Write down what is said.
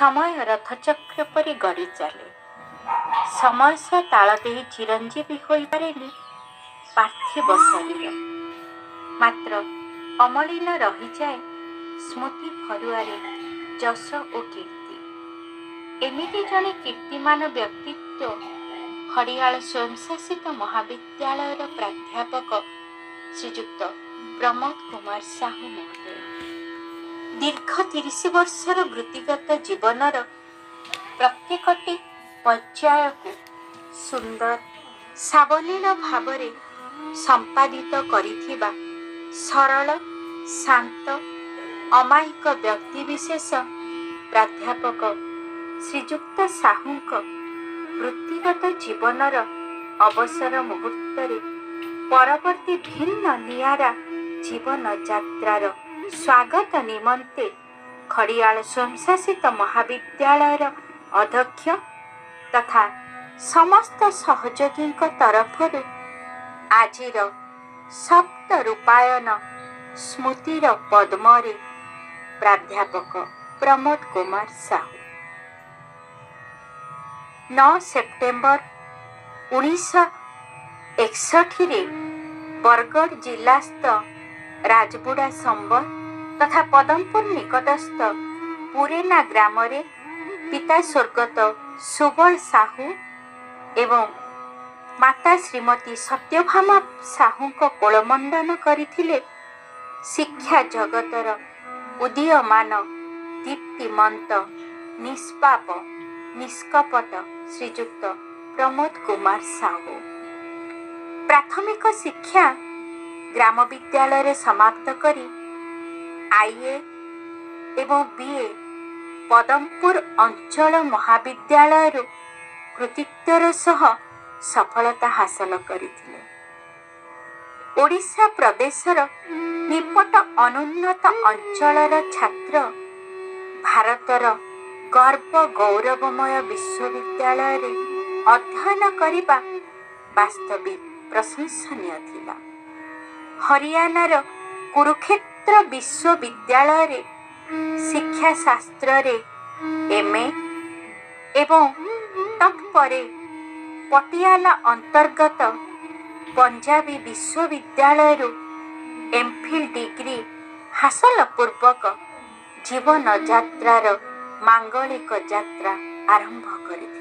ସମୟ ରଥଚକ୍ର ପରି ଗଡ଼ି ଚାଲେ। ସମୟ ସହ ତାଳ ଦେଇ ଚିରଞ୍ଜୀବୀ ହୋଇପାରେନି ପାର୍ଥିବ ଶରୀର, ମାତ୍ର ଅମଳିନ ରହିଯାଏ ସ୍ମୃତି ଫରୁଆରେ ଯଶ ଓ କୀର୍ତ୍ତି। ଏମିତି ଜଣେ କୀର୍ତ୍ତିମାନ ବ୍ୟକ୍ତିତ୍ୱ ଖଡ଼ିଆଳ ସ୍ୱୟଂଶାସିତ ମହାବିଦ୍ୟାଳୟର ପ୍ରାଧ୍ୟାପକ ଶ୍ରୀଯୁକ୍ତ ପ୍ରମୋଦ କୁମାର ସାହୁ ମହୋଦୟ। ଦୀର୍ଘ 30 ବର୍ଷର ବୃତ୍ତିଗତ ଜୀବନର ପ୍ରତ୍ୟେକଟି ପର୍ଯ୍ୟାୟକୁ ସୁନ୍ଦର ସାବଲୀଳ ଭାବରେ ସମ୍ପାଦିତ କରିଥିବା ସରଳ, ଶାନ୍ତ, ଅମାୟିକ ବ୍ୟକ୍ତିବିଶେଷ ପ୍ରାଧ୍ୟାପକ ଶ୍ରୀଯୁକ୍ତ ସାହୁଙ୍କ ବୃତ୍ତିଗତ ଜୀବନର ଅବସର ମୁହୂର୍ତ୍ତରେ ପରବର୍ତ୍ତୀ ଭିନ୍ନ ନିଆରା ଜୀବନ ଯାତ୍ରାର ସ୍ୱାଗତ ନିମନ୍ତେ ଖଡ଼ିଆଳ ସ୍ୱୟଂଶାସିତ ମହାବିଦ୍ୟାଳୟର ଅଧ୍ୟକ୍ଷ ତଥା ସମସ୍ତ ସହଯୋଗୀଙ୍କ ତରଫରୁ ଆଜିର ସପ୍ତ ରୂପାୟନ ସ୍ମୃତିର ପଦ୍ମରେ ପ୍ରାଧ୍ୟାପକ ପ୍ରମୋଦ କୁମାର ସାହୁ 9 ସେପ୍ଟେମ୍ବର 1961ରେ ବରଗଡ଼ ଜିଲ୍ଲାସ୍ଥ ରାଜବୁଡ଼ା ସମ୍ବର ତଥା ପଦମପୁର ନିକଟସ୍ଥ ପୁରେନା ଗ୍ରାମରେ ପିତା ସ୍ୱର୍ଗତ ସୁବଳ ସାହୁ ଏବଂ ମାତା ଶ୍ରୀମତୀ ସତ୍ୟଭାମା ସାହୁଙ୍କ କୋଳମଣ୍ଡନ କରିଥିଲେ ଶିକ୍ଷା ଜଗତର ଉଦୀୟମାନ ଦୀପ୍ତିମନ୍ତ, ନିଷ୍ପାପ, ନିଷ୍କପଟ ଶ୍ରୀଯୁକ୍ତ ପ୍ରମୋଦ କୁମାର ସାହୁ। ପ୍ରାଥମିକ ଶିକ୍ଷା ଗ୍ରାମ ବିଦ୍ୟାଳୟରେ ସମାପ୍ତ କରି ଆଇଏ ଏବଂ ବିଏ ପଦମପୁର ଅଞ୍ଚଳ ମହାବିଦ୍ୟାଳୟରୁ କୃତିତ୍ୱର ସହ ସଫଳତା ହାସଲ କରିଥିଲେ। ଓଡ଼ିଶା ପ୍ରଦେଶର ନିପଟ ଅନୁନ୍ନତ ଅଞ୍ଚଳର ଛାତ୍ର ଭାରତର ଗର୍ବ ଗୌରବମୟ ବିଶ୍ୱବିଦ୍ୟାଳୟରେ ଅଧ୍ୟୟନ କରିବା ବାସ୍ତବିକ ପ୍ରଶଂସନୀୟ ଥିଲା। ହରିୟାଣାର କୁରୁକ୍ଷେତ୍ର ବିଶ୍ୱବିଦ୍ୟାଳୟରେ ଶିକ୍ଷାଶାସ୍ତ୍ରରେ ଏମ୍ଏ ଏବଂ ତତ୍ପରେ ପଟିଆଲା ଅନ୍ତର୍ଗତ ପଞ୍ଜାବୀ ବିଶ୍ୱବିଦ୍ୟାଳୟରୁ ଏମ୍ଫିଲ୍ ଡିଗ୍ରୀ ହାସଲ ପୂର୍ବକ ଜୀବନ ଯାତ୍ରାର ମାଙ୍ଗଳିକ ଯାତ୍ରା ଆରମ୍ଭ କରିଥିଲେ।